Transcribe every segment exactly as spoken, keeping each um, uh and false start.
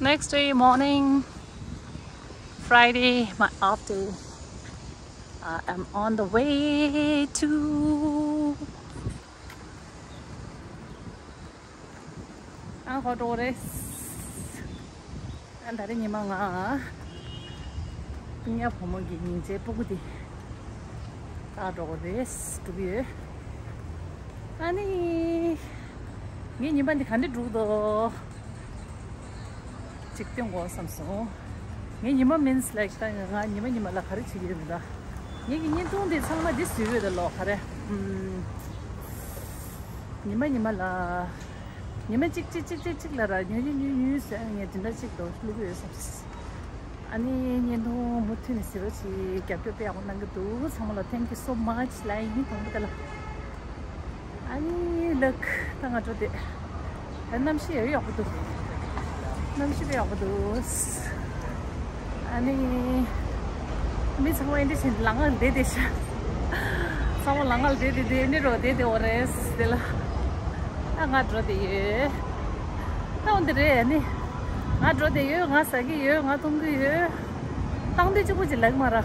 Next day morning, Friday, my off day. I am on the way to ཨ་ཧོ་ཏོ་རེས། ཨ་ད་རེས་ཉི་མ་ང་། སྤུན་ཉག་བུ་མོ་གི་ཉིན་མཚན་སྤུ་གུ་དེ་ལྟ་འགྲོ་གི་རེད། འགྲོ་གི་ཡོད། ཨ་ནི། ངའི་ཉི་མ་འདི་ག་འདྲ་འགྲོ་འདུག་ཅིག་སྟོན་དགོས་བསམ་སོང་། ངའི་ཉི་མ་means like ད་ང་ཉི་མ་ཉི་མ་ལ་ག་རེ་བྱེད་ཀྱི་ཡོད་མེད་ད། ངེད་ཀྱི་བརྙན་ཐུང་འདི་ཚང་མ་འདི་བཟོས་ཡོད་ད་ལོ་ག་རེ། ཨམ། ཉི་མ་ཉི་མ་ལ། ཉི་མ་གཅིག་གཅིག་གཅིག་གཅིག་གཅིག་ལ་ར་ཉུང་ཉུང་ཉུང་ཉུང་བཟོས་ངས་འདི་འདྲ་གཅིག་ཏུ་བླུག་གི་ཡོད་བསམ། ཨ་ནི་བརྙན་ཐུང་མུ་མཐུད་ནས་གཟིགས་རོགས་གྱིས། རྒྱབ་སྐྱོར་དཔེ་ཡག་པོ་གནང་གི་འདུག་ཚང་མ་ལ་thank you so much ལབ་ཡིན། དང་པོ་དེ་ལ། ཨ་ནི་ལགས་ད་ང་འགྲོ་དེ། ད་གནམ་གཤིས་ཡག་ཡག་པོ་འདུག་གནམ་གཤིས་དཔེ་ཡག་པོ་འདུག་ཨ་ནི། མི་ཚང་མ་ཨེ་འདྲ་བྱས་ལ་ང་ལ་བསྡད་བསྡད་ཤག་ཚང་མ་ལ་ང་ལ་བསྡད་བསྡད་བསྡད་ཨེ་འདྲ་རོ་བསྡད་བསྡད་འོ་རེད་དེ་ལ། ད་ང་འགྲོ་དེ་ཡོད། ད་འོ་འདི་རེད་ཨ་ནི། ང་འགྲོ་དེ་ཡོད། ང་ཟ་གི་ཡོད། ང་འཐུང་གི་ཡོད། བཏང་དུས་གཅིག་པུ་ཅིག་ལེགས་མ་ར།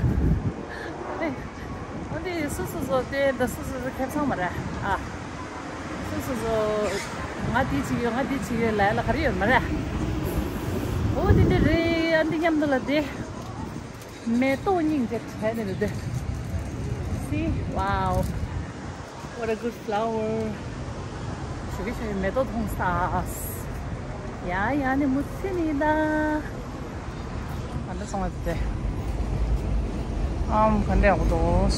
འོ་འདི་སུ་སུ་སུ་དེ་འདི་སུ་སུ་སུ་ཁེབས་ཚང་མ་ར། ཨ། སུ་སུ་སུ། ང་འདི་བྱེད་ཡོད། ང་འདི་བྱེད་ཡོད་ལབ་ཡ་ལ་ག་རེ་ཡོད་མ་རེད། འོ་འདི་འདི་རེད་ཨ། འདི་མཉམ་དུ་ལ་བསྡད། མེ་ཏོག་སྙིང་རྗེ་བྱས་ནས་རེད་དེ། See, wow, what a good flower. ཞུ་གི་ཞུ་གི་མེ་ཏོག་མཐོང་ས། ཡ་ཡ་ནི་མུ་ཚི་ནི་ད། ཨ་འདྲ་སོང་བ་དེ། ཨམ་ག་འདྲ་ཡག་པོ་འདུག་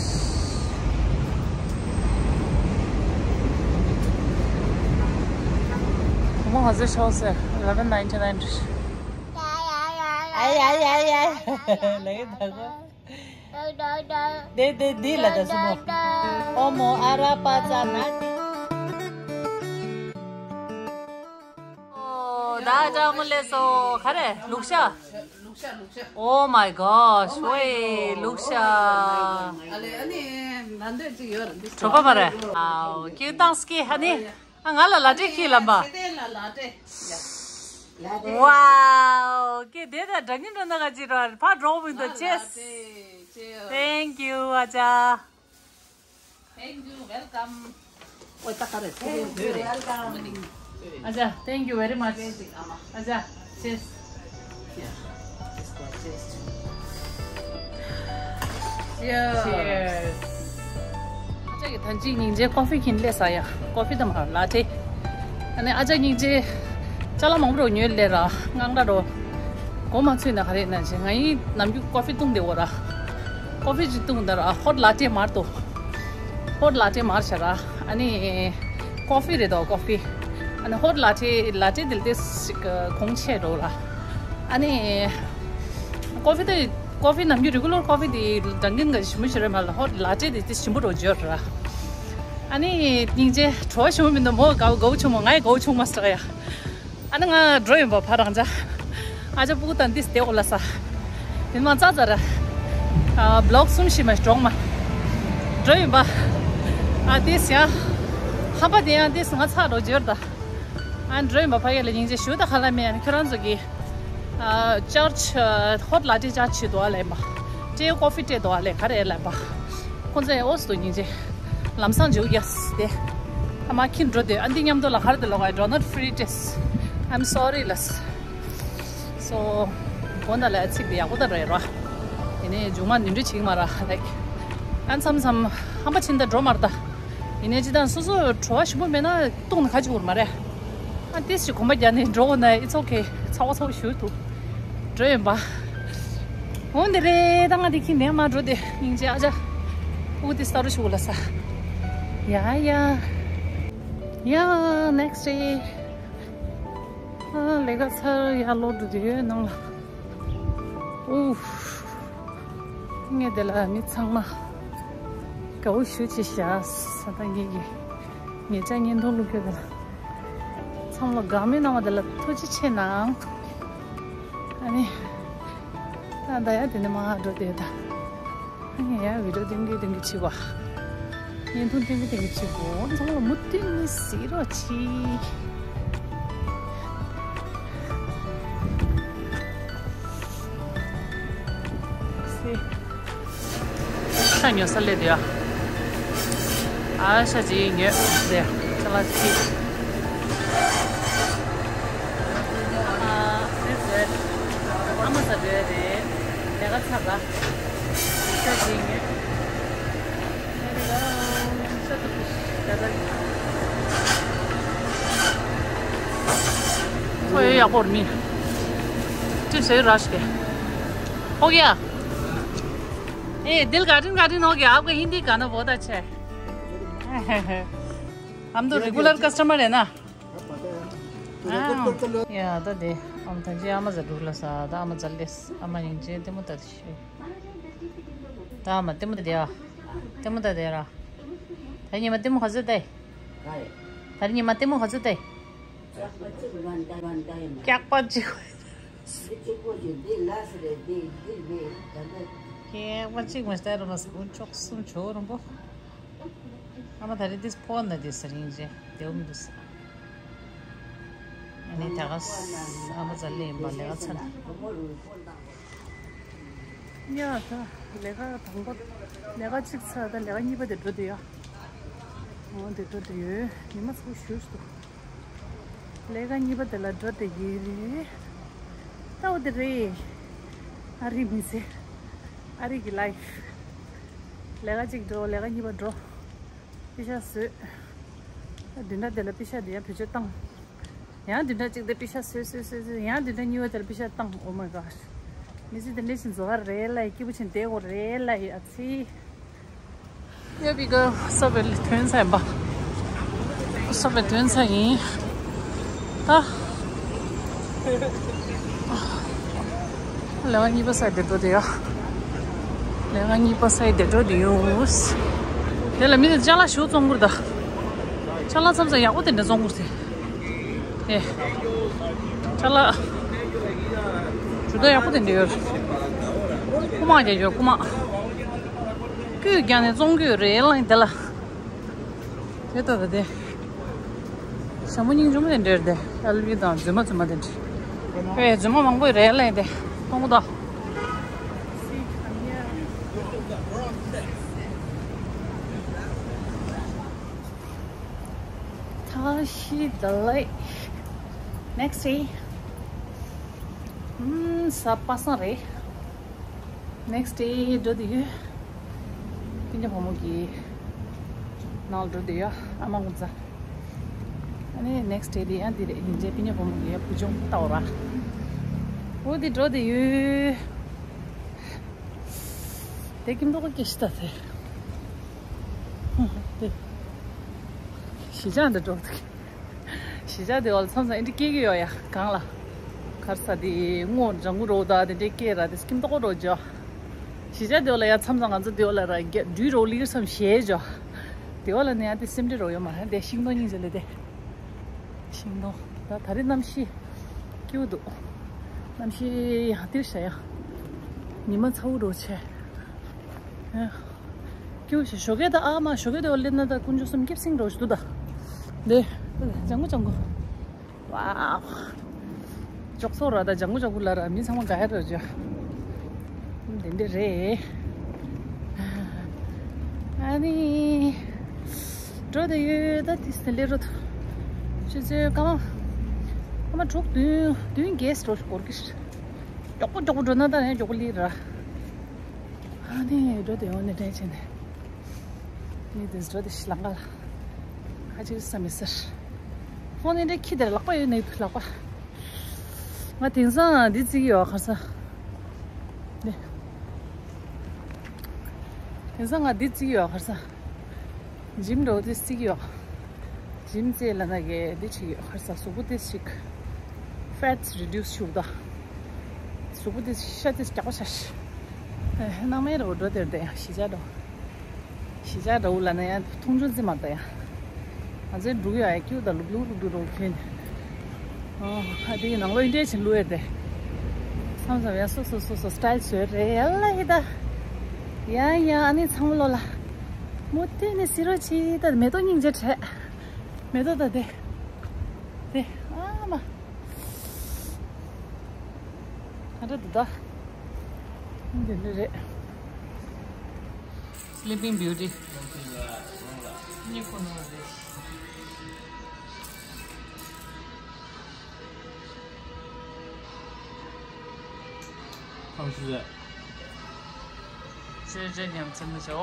མོ་ཧ་ཟེར་ཤོག་ཟེར། eleven ninety nine། ཨ་ཡ་ཡ་ཡ་ཡ། ལ་ཡི་ད་གོ། དེ་དེ་དེ་ལ་ད་སུ་མོ། ཨོ་མོ་ཨ་ར་པ་ཙ་ན་དེ། ཨོ་ད་ཅག་མོ་ལས་སོ་ག་རེ་ལུག་ཤ། Oh my gosh, wait, ལུག་ཤ། གྲོད་པ་མ་རེད། ཨའོ་ཀྱི་ཏང་སྐྱེ་ཧ་ནི། ཨ་ང་ལ་ལ་ཏྲེ་ཁྱི་ལ་མ། Wow, ཀྱི་དེ་ད་འདྲ་ཉིན་འདྲ་ན་ག་ཅི་ར་ཕ་འགྲོ་མི་འདུག Cheers. Thank you, ཨ་ཅག Thank you, welcome. ཨོ་ད་ག་རེ། Thank you, welcome. ཨ་ཅག Thank you very much. ཨ་ཅག Cheers. Cheers. ཨ་ཅག་གི་ད་ཅི་སྙིང་རྗེ་ཀོ་ཧྥི་ཁྱིན་ལས་ས་ཡ། ཀོ་ཧྥི་དང་མ་ལ་ཏྲེ། ཨ་ནི་ཨ་ཅག་སྙིང་རྗེ་ཅ་ལག་མང་པོ་རོ་ཉོས་ལས་ར་དངངས་སྐྲག་རོ། གོ་མ་ཚུད་ན་ག་རེ་ན་ཅི་ང་ཡིན་ནམ་རྒྱུན་ཀོ་ཧྥི་བཏུང་དེ་འོ་ར། ཀོ་ཧྥི་ཅིག་བཏུང་ད་ར་ཧོཊ་ལ་ཏྲེ་མར་ཏོ། ཧོཊ་ལ་ཏྲེ་མར་ཤ་ར། ཨ་ནི་ཀོ་ཧྥི་རེད་དོ་ཀོ་ཧྥི། ཨ་ནི་ཧོཊ་ལ་ཏྲེ་ལ་ཏྲེ་དེ་ལྟས་ཤིག་གོང་ཆེ་འགྲོ་ར། ཨ་ནི་ཀོ་ཧྥི་དེ་ཀོ་ཧྥི་ནམ་རྒྱུན་རི་གུ་ལར་ཀོ་ཧྥི་དེ་འགྲང་གིན་ག་ཞིམ་པོ་ཞིག་རེད་མ་ལ་ཧོཊ་ལ་ཏྲེ་དེ་དེ་ཞིམ་པོ་འགྲོ་འབྱོར་ར། ཨ་ནི་སྙིང་རྗེ་བྲོ་བ་ཞིམ་པོ་མི་འདུག་མོ་དགའ་དགའ་བོ་ཆུང་མོ་ང་ཡི་དགའ་བོ་ཆུང་མ་སྲག་ཡ། ཨ་ནི་ང་འགྲོ་ཡིན་པ་ཕ་རང་ཅག་ཨ་ཅག་སྤུ་གུ་དང་ཏིས་དེ་འོ་ལ་ས། དེ་མ་ཙ་ཙ་ར། ཨ་བློག་གསུམ་ཤི་མ་གྲོང་མ། འགྲོ་ཡིན་པ། ཨ་ཏིས་ཡ། ཧམ་པ་དེ་ཡང་ཏིས་ང་ཚ་འགྲོ་འབྱོར་ད། ཨ་འགྲོ་ཡིན་པ་ཕ་གི་ལ་སྙིང་རྗེ་ཞུ་ད་ཁ་ལ་མེ་ཨ་ནི་ཁྱོད་རང་ཚོ་གི། ཨ་ཅར་ཆ་ཧོཊ་ལ་ཏྲེ་ཅར་ཆི་དོ་ཨ་ལེ་མ། ཏྲེ་ཀོ་ཧྥི་ཏྲེ་དོ་ཨ་ལེ་ག་རེ་ལེ་པ། ཁོང་ཚོ་ཡང་ཨོ་སི་དོ་སྙིང་རྗེ། ལམ་སང་འཇུག་ཡ་སི་དེ། ཨ་མ་ཁྱིམ་འགྲོ་དེ་ཨ་འདི་མཉམ་དུ་ལ་ཁར་དེ་ལོག་I do not free this. I'm sorry ལ་སི། སོ། གོ་ན་ལ་ཚིག་དེ་ཡག་པོ་ད་རེད་ར། ཡིན་ནའི་མཇུག་མ་ནི་འདྲི་བྱེད་ཀྱི་མ་ར་ལེགས། ཨ་མཚམས་མཚམས་ཧམ་པ་ཕྱིན་ད་འགྲོ་མར་ད། ཡིན་ནའི་ཅི་དང་སོ་སོ་བྲོ་བ་ཞིམ་པོ་མེད་ན་བཏུང་ན་ག་ཅི་འུར་མ་རེད། ཨ་ཏིས་ཞིག་གོམ་པ་རྒྱག་ནས་འགྲོ་འོ་ན་it's okay ཚ་བ་ཚ་བ་ཞུ་ཐུབ། འགྲོ་ཡིན་པ། འོ་འདི་རེད་ད་ང་འདི་ཁྱི་ནས་མ་འགྲོ་དེ་སྙིང་རྗེ་ཨ་ཅག་ཨུ་དེ་ས་རུ་ཞུ་ལ་ས། ཡ་ཡ། ཡ་next day. ཨ་ལས་ཀ་ཚར་ཡ་ལོག་འགྲོ་དུས་ནང་ལ། ཨུ། ངས་དེ་ལ་མི་ཚང་མ་དགའ་བོ་ཞུ་ཆེ་ཤག་ས་ད་ངེད་ཀྱི་ངེད་ཅག་བརྙན་ཐུང་བླུག་རྒྱུ་དེ་ལ་ཚང་མ་དགའ་མོས་གནང་བ་དེ་ལ་ཐུགས་རྗེ་ཆེ་གནང་། ཨ་ནི་ད་ད་ཡ་དེ་ནས་མ་འགྲོ་དེ་ད། ངས་ཡང་བི་ཌིའོ་སྟོན་གི་སྟོན་གི་བྱེད་པ། བརྙན་ཐུང་སྟོན་གི་སྟོན་གི་བྱེད་པ། ཚང་མ་མུ་མཐུད་ནས་གཟིགས་རོགས་གྱིས། ཤ་ཉོ་ས་སླེབས་དེ་ཡ། ཨ་ཤ་ཅིག་ཉོས་དེ་ཅ་ལག་ཅིག་ཨ་ཨ་མ་ཟ་འདོད་རེད། ལས་ཀ་ཚར་ར། ཤ་ཅིག་ཉོས། ཁོ་ཡོད་ཡག་པོ་རེད་མི། ཅིག་ཟེར་ར་ཞིག་གེ། ཧོ་གི་ཡ། ए, दिल garden garden हो गया। आपका हिंदी गाना बहुत अच्छा है। हम तो रेगुलर कस्टमर है ना। ཡ་ད་དེ་ཨམ་ཐང་ཅི་ཨ་མ་ཟ་འགྲུག་ལ་ས་ད་ཨ་མ་ཟ་ལེས་ཨ་མ་ཡིན་ཅེ་ལྟད་མོ་ལྟ་ཤེས། ད་ཨ་མ་ལྟད་མོ་ལྟ་དེ་ཨ། ལྟད་མོ་ལྟ་དེ་ར། ད་ཉི་མ་ལྟད་མོ་ག་ཚོད་ལྟ་ཡི། ད་ཉི་མ་ལྟད་མོ་ག་ཚོད་ལྟ་ཡི། སྐྱག་པ་གཅིག་འདི་གཅིག་པོ་ཞིག་འདི་ལ་སི་རེད། འདི་འདི་རེད། ད་ལྟ་སྐྱག་པ་གཅིག་མ་ལྟ་རུ་མ་སི་ཀུན་ཆོག་གསུམ་ཆོག་རུང་པོ། ཨ་མ་ད་རེས་འདི་ཕོ་ན་འདི་ཟེར་ཡིན་ཅེ་དེའུ་མི་འདུག་ས། ཨ་ནི་ད་ག་ས་ཨ་མ་ཙ་ལེ་ཡིན་པ་ལས་ཀ་ཚར་ནས། ཡ་ད་ལས་ཀ་དང་པོ་ལས་ཀ་གཅིག་ཚར། ད་ལས་ཀ་གཉིས་པ་དེ་འགྲོ་དུས་ཡ། འོ་དེ་འགྲོ་དུས་ཡོད་ཉི་མ་ཚོ་ཞུ་ཞུ་འདུག་ལས་ཀ་གཉིས་པ་དེ་ལ་འགྲོ་དེ་ཡི་རེད། ལྟ་བུ་དེ་རེད། ཨ་རི་མི་ཚེ། ཨ་རི་གི་ལའིཕ། ལས་ཀ་གཅིག་འགྲོ། ལས་ཀ་གཉིས་པ་འགྲོ། པེ་ཤ་བཟོས། བདུན་ཕྲག་དེ་ལ་པེ་ཤ་དེ་ཡང་བེད་སྤྱོད་བཏང་། ཡང་བདུན་ཕྲག་གཅིག་དེ་པེ་ཤ་བཟོས་བཟོས་བཟོས་བཟོས། ཡང་བདུན་ཕྲག་གཉིས་པ་དེ་ལ་པེ་ཤ་བཏང་། Oh my god. མི་ཚེ་དེ་འདྲ་ཞིག་འཛོ་ག་རེད་ལ་ཡི། སྐྱིད་པོ་ཆེན་དེ་གོ་རེད་ལ་ཡི། ཨ་ཚི། ཡ་བི་ག་ས་བེ་ལི་ཐོན་ཚ་ཡིན་པ། ས་བེ་ཐོན་ཚ་ཡིན། ད། ལས་ཀ་གཉིས་པ་སའི་དེ་འགྲོ་དེ་ཡ། ལས་ཀ་གཉིས་པ་སའི་དེ་འགྲོ་དེ་ཡོད། དེ་ལ་མི་དེ་ཅ་ལག་ཞུ་བཙོང་གུར་ད། ཅ་ལག་མཚམས་མཚམས་ཡག་པོ་དེ་འདྲ་བཙོང་གུར་དེ། དེ། ཅ་ལག་ཇུ་ད་ཡག་པོ་དེ་འདྲ་ཡོད། རྐུ་མ་རྒྱག་ཡོད་རྐུ་མ། རྐུས་རྒྱག་ནས་བཙོང་གི་ཡོད་རེད་ལ་དེ་ལ། དེ་ལྟ་ད་དེ། ཞྭ་མོ་སྙིང་རྗེ་མོ་དེ་འདྲ་རེད་དེ། ཨལ་བི་དང་རྫུན་མ་རྫུན་མ་དེ་འདྲ། ཨེ་རྫུན་མ་མང་པོ་རེད་ལ་དེ། མཐོང་གོ་ད། ཐ་ཤི་ད་ལེ། Next day. ཨམ་ས་པ་སངས་རེད། Next day འགྲོ་དུས་སྤུན་ཀྱག་བུ་མོ་གི་ནང་འགྲོ་དུས་ཡ་ཨ་མ་ངོ་ཚ། ཨ་ནི་next day དེ་ཡང་དེ་རེད། ཡིན་ཅེ་སྤུན་ཀྱག་བུ་མོ་གི་བུ་ཆུང་ལྟ་བ་ར། འོ་དེ་འགྲོ་དུས་དེ་ཀིམ་ཏོག་གི་ཤི་ད་དེ། དེ་གཞིས་ཆགས་འདི་འགྲོ་དུས། གཞིས་ཆགས་དེ་བ་ལ་མཚམས་མཚམས་ཨེ་འདྲ་སྐྱེ་གི་ཡོད་ཡ་གང་ལ། གར་ས་དེ་སྔོ་ལྗང་གུ་རོ་ད་དེ་འདྲ་སྐྱེ་ར་དེ་སྐྱིད་མདོག་རོ་ཇོ། གཞིས་ཆགས་དེ་བ་ལ་ཡ་མཚམས་མཚམས་ང་ཚོ་དེ་བ་ལ་ར་རྒྱ་འགྲུལ་རོ་ལིར་སམ་ཞེ་ཇོ། དེ་བ་ལ་ནི་ཡ་དེ་སེམས་འདྲི་རོ་ཡོད་མ་རེད། དེ་ཤིང་སྡོང་སྙིང་རྗེ་ལེ་དེ། ཤིང་སྡོང་ད་ད་རེས་གནམ་གཤིས་སྐྱིད་པོ་འདུག་གནམ་གཤིས་ཡང་དེར་ཤ་ཡ། ཉི་མ་ཚ་བོ་རོ་ཆེ། སྐྱོ་ཞེས་ཞོགས་ཀས་ད་ཨ་མ་ཞོགས་ཀས་དེ་བ་སླེབས་ན་ད་དཀོན་མཆོག་གསུམ་སྐྱབས་སེང་འགྲོ་ཞིག་འདུག་ད། དེ། ལྗང་གུ་ལྗང་གུ། ཝའོ། ཅོག་ཚོགས་ར་ད་ལྗང་གུ་ལྗང་གུ་ལ་ར་མི་ཚང་མ་དགའ་ཡ་ར་ཇོ། དེ་འདྲ་རེད། ཨ་ནི། འགྲོ་དེ་ཡོད་ད་དེ་སླེབས་རོ། ཆུ་ཚོད་སྐར་མ། སྐར་མ་དྲུག་བདུན་བདུན་བརྒྱད་འགྲོ་འགོར་གི་རེད། མགྱོགས་པོ་མགྱོགས་པོ་འགྲོ་ན་ད་ཡང་མགྱོགས་པོ་སླེབས་ར། ཨ་ནི་འགྲོ་དེ་ཡོང་ནས་དྲན་བྱས་ནས། ནི་དེ་འགྲོ་དེ་ཤི་ལང་ག་ལ། ཁ་ཅིག་བསམ་མི་ཟེར། ཁོང་ནི་འདྲ་ཁྱི་དེར་ལག་པ་ཡོད་ནི་ལག་པ། ང་དེང་སང་འདི་བརྩི་གི་ཡོད་གར་ས། འདི། དེང་སང་ང་འདི་བརྩི་གི་ཡོད་གར་ས། ཇིམ་འགྲོ་དེ་བརྩི་གི་ཡོད། ཇིམ་རྩེ་ལ་ན་གེ་འདི་བྱེད་ཀྱི་ཡོད་གར་ས། གཟུགས་པོ་དེ་ཞིག་fats reduce བྱུག་ད། གཟུགས་པོ་དེ་ཤ་དེ་རྒྱག་པ་ཤ་ཤ། སྣང་མེད་རོ་འགྲོ་དེར་དེ་ཡང་གཞིས་ཆགས་འགྲོ། གཞིས་ཆགས་འགྲོ་ལ་ན་ཡང་མཐོང་ཆུང་རྩི་མ་ད་ཡང་། ང་ཚོའི་འབྲུག་ཡ་ཡ་ཀྱུ་ད་ལུག་ལུག་ལུག་ལུག་རོ་ཁྱོད་ནི། ཨོ་ཨ་དེ་ནང་ལོ་ཨིན་འདྲས་ཆེན་ལུས་ཡ་དེ། མཚམས་མཚམས་ཡང་སོ་སོ་སོ་སོ་སི་ཊལ་བཟོས་རེད་ཡ་ལ་ཡི་ད། ཡ་ཡ་ཨ་ནི་ཚང་མ་ལོ་ལ། མུ་མཐུད་ནས་བཟི་རོགས་བྱེད་ད། མེ་ཏོག་སྙིང་རྗེ་བྲལ། མེ་ཏོག་ད་དེ། དེ་ཨ་མ། ཨ་འདྲ་འདུག་ད། འདི་འདྲ་རེད། Sleeping Beauty. གཉིད་ཁུག་ནོ་རེད། ཁམས་ཤུ་རེད། ཅེ་ཅེ་ཉམས་ཚན་ནི་ཤོ།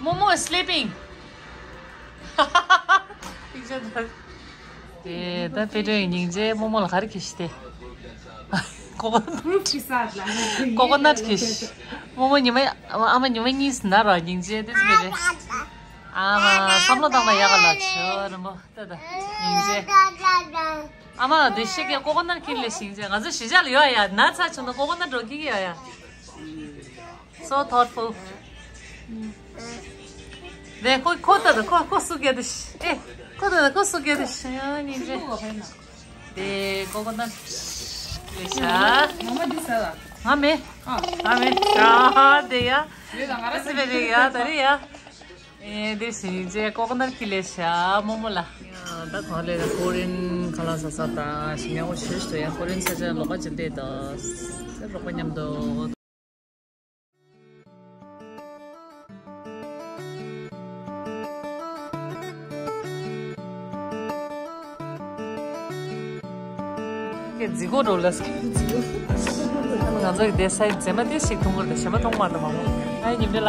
Momo is sleeping. དེ་ད་དཔེ་སྟོན་སྙིང་རྗེ། རྨོ་མོ་ལ་ག་རེ་གྱིས་ཤི་སྟེ། ཀོ་ཀོ་ནཊ། ཀོ་ཀོ་ནཊ་གྱིས་ཤི། རྨོ་མོ་ཉི་མ། ཨ་མ་ཉི་མ་གཉིས་ཟིན་ན་ར་སྙིང་རྗེ་དེ་ཚོ་དཔེ་རེད། ཨ་མ་བསམ་བློ་བཏང་ན་ཡག་ག་ལ་ཆོ་རི་མོ་ད་ད་སྙིང་རྗེ། ཨ་མ་དེ་ཤི་གི་ཀོ་ཀོ་ནཊ་ཁྱེར་ལས་སྙིང་རྗེ། ང་ཚོ་གཞིས་ཆགས་ལ་ཡོད་ཡ། ན་ཚ་བྱུང་ན་ཀོ་ཀོ་ནཊ་འགྲོ་ཁྱེར་གི་ཡོད་ཡ། So thoughtful. ཁོ་ཁོ་ད་ད་ཁོ་ཁོ་སུ་གེ་དེ་ཤི། ཨེ་ཁོ་ད་ད་ཁོ་སུ་གེ་དེ་ཤི་ཡ་སྙིང་རྗེ། དེ་ཀོ་ཀོ་ནཊ་ལས་ཤ། ངོ་མ་འདི་ཟ་ལ། ང་མེད། ཨ། ང་མེད། ཨ་དེ་ཡ། རེད་ལ། ང་ར་དེ་རེད་ཡ། ད་རེད་ཡ། ཨེ་དེ་སྙིང་རྗེ། ཀོ་ཀོ་ནཊ་ཁྱེར་ལས་ཤ་རྨོ་མོ་ལ། ཡ་ད་གང་ལས་ཀོ་རིན་ཁ་ལག་ཟ་ས་དང་ཞིམ་ཉམས་པོ་ཞུ་ཞུ་ཡ། ཀོ་རིན་ས་ཆ་ལོགས་ཀ་ཅིག་བལྟས་དང་སེ་རོགས་པ་མཉམ་དུ། ཀྱེ་རྫི་གོ་འགྲོ་ལ་སྐད་རྫི་གོ། ང་ཚོ་ཡི་དེ་སའི་རྫི་མ་དེ་ཞིག་མཐོང་གི་རེད། གཞན་པ་མཐོང་མ་ཐུབ་མ་མོ། ཨ་ཉིམ་དེ་ལ།